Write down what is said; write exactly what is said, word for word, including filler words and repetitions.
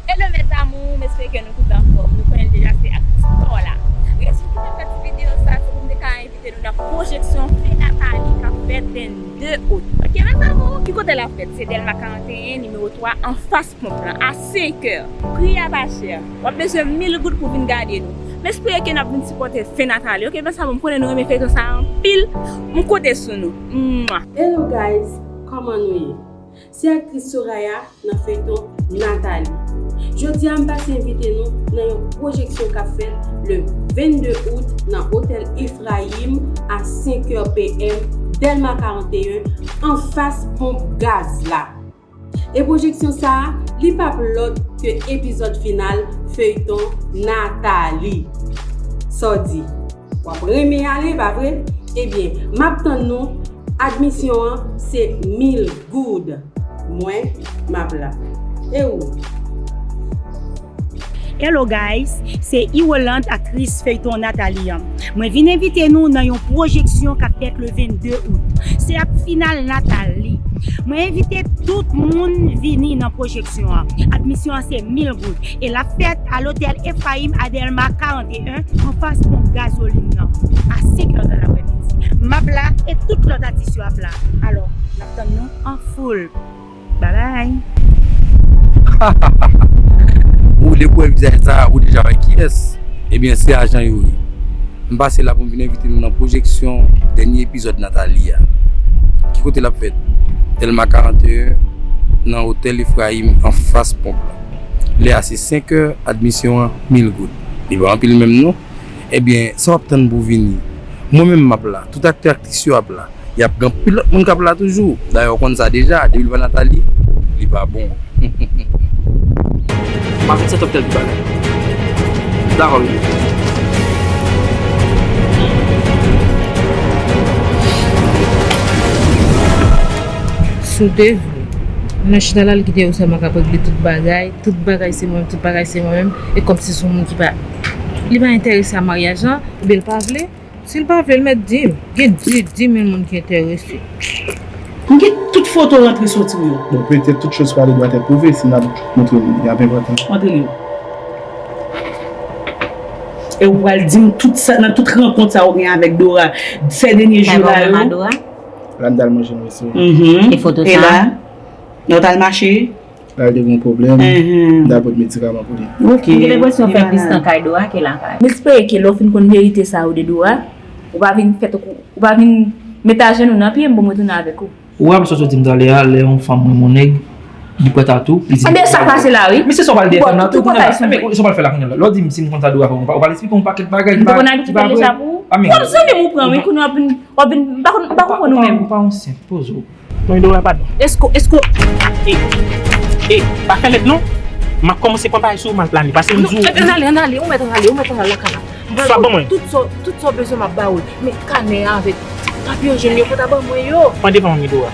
Hello mes amours, m espere ke nou tout anfòm. Nou konnen l deja, se aktris Paola. Rezon ki fè m fè ti videyo sa, se pou m te ka envite nou nan pwojeksyon Fey Nathalie k ap fèt vennde out. Ok mes amours, ki kote l ap fèt? Se Dèlma karannteyen, nimewo twa, anfas ponp lan, a senkè. Pri a pa chè. W ap bezwen mil goud pou vin gade nou. M espere ke n ap vin sipòte Fey Nathalie. Ok mes amours, m konnen nou renmen feyton sa anpil. M konte sou nou. Mwa. Hello guys, kòman nou ye? Se aktris Soraya nan feyton Nathalie. Jodi a, m pase envite nou nan yon pwojeksyon k ap fèt le vennde out nan Otèl Efrayim a senkè P M, Dèlma karannteyen, anfas ponp gaz la. E pwojeksyon sa a, li p ap lòt ke epizòd final feyton Nathalie. Sa w di? W ap renmen ale, pa vre? Ebyen, m ap tann nou. Admisyon an se mil goud. Mwen, m ap la. E ou? Hello guys, se Iwoland, aktris feyton Nathalie an. Mwen vin envite nou nan yon pwojeksyon k ap fèt le vennde out. Se ap final Nathalie. Mwen envite tout moun vini nan pwojeksyon an. Admisyon an se mil goud. E l ap fèt a Lotèl Efrayim a Dèlma karannteyen, anfas ponp gazolin nan, a senk è nan laprèmidi. M ap la e tout lòt atis yo ap la. Alò, n ap tann nou an foul. Babay. Ou depi w wè vizaj sa, ou deja wè kiyès. Ebyen, se ajan Youri. M pase la pou m vin envite nou nan pwojeksyon dènye epizòd Nathalie a. Ki kote l ap fèt? Dèlma karannteyen, nan Otèl Efrayim, anfas ponp lan. Lè a se senk è, admisyon an mil goud. Li pa anpil menm non. Ebyen, sa w ap tann pou vini? Mwen menm m ap la, tout aktè aktris yo ap la. Y ap gen anpil lòt moun k ap la toujou. Dayè, w konn sa deja, depi l pa Nathalie, li pa bon. M ap vin sèt òktèl pou bagay. Dakò, wi. Si w te vle, nan chita la, l kite yo sèlman k ap regle tout bagay, tout bagay se mwen menm, tout bagay se mwen menm, e kòmsi se yon moun ki pa, li pa enterese a maryaj lan, oubyen l pa vle. Si l pa vle, l mèt di m. Gen di, di mil moun ki enterese. M gen tout foto rantre soti w yo. Bon, peut-être toute chose par les doigts est prouvée, si n ap montre moun, y ap enpòtan. Montre l yo. E ou pral di m tout sa, nan tout rankont sa ou gen avèk Dora, sè dènye jou la yo. Mama Dora? La m t al manje nan restoran. Mhm. E foto sa? E la? Nan w t al mache? L al te gen yon pwoblèm, mhm, m t al pot medikaman pou li. Ok. M gen enpresyon w fè plis nan kay Dora ke lakay. M espere ke lè w fin konn verite sa yo de Dora, ou pa vin fè tankou, ou pa vin met ajenou nan pye m pou m retounen avèk ou. Ou rapele sa w sot di m talè a, lè yon fanm renmen yon nèg, li pran tatou, li di. Anben sa k pase la wi. Men se sa w pral di fanm nan tou kounye a la. Men sa w pral fè la kounye a la. Lè w di m si m konn sa Dora fè, ou pral esplike yon pakèt bagay ki pa, ki pa vre. M te konn abitye pale sa pou ou. Kòm zanmi m ou pran wi, kounye a w ap vin, w ap vin, m pa konn, m pa konprann ou menm. Ou pa yon senp, poze w. Mwen Dora padon. Èske, èske, e, e, pa fè lèd non. M ap kòmanse pran bagay sou ou, m al plane. Pase m di w. Ann ale, ann ale, ou mèt ann ale, ou mèt ann ale lakay la. M pral ba w tout sa, tout sa w bezwen m ap ba ou l. Men kanè a avèk papye jòn yo, fò w ta ban mwen yo. Pran devan mwen Dora.